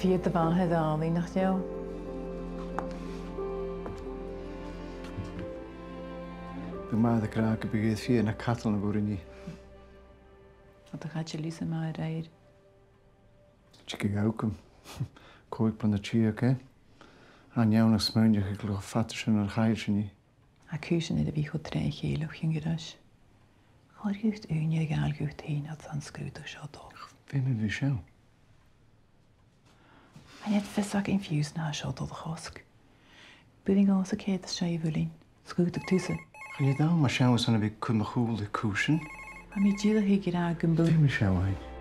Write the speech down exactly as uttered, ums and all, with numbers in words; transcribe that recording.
Bidh do mhàthair àlainn, nach eil? Bha m' athair ag ràdh gum biodh e fìor na cadal na bhruidhinn i. Tha do chaidil Lisa math a-raoir. Tigeadh a-mach. Còig bliadhna deug, eh? An neònach smaoineachadh gu bheil fada sin an chaidil sin i. Tha cùisean air a bhith cho troimh-a-chèile o chionn ghoirid. Chòir dhut ùine a ghabhail dhut fhèin airson an sgrùdadh seo a dhol. Feumaidh mi seo. Chan eil fios agam fiù 's na tha seo a' dol a chosg. Bidh mi a' gabhail cead às dèidh a' mhuilinn. Sgrùdadh tusa. Chan eil dad, ma tha seo airson a bhith a' cur mo chùl ri cùisean. Tha mi dìreach ag ràdh gum b' urrainn. Feumaidh mi seo fhaighinn.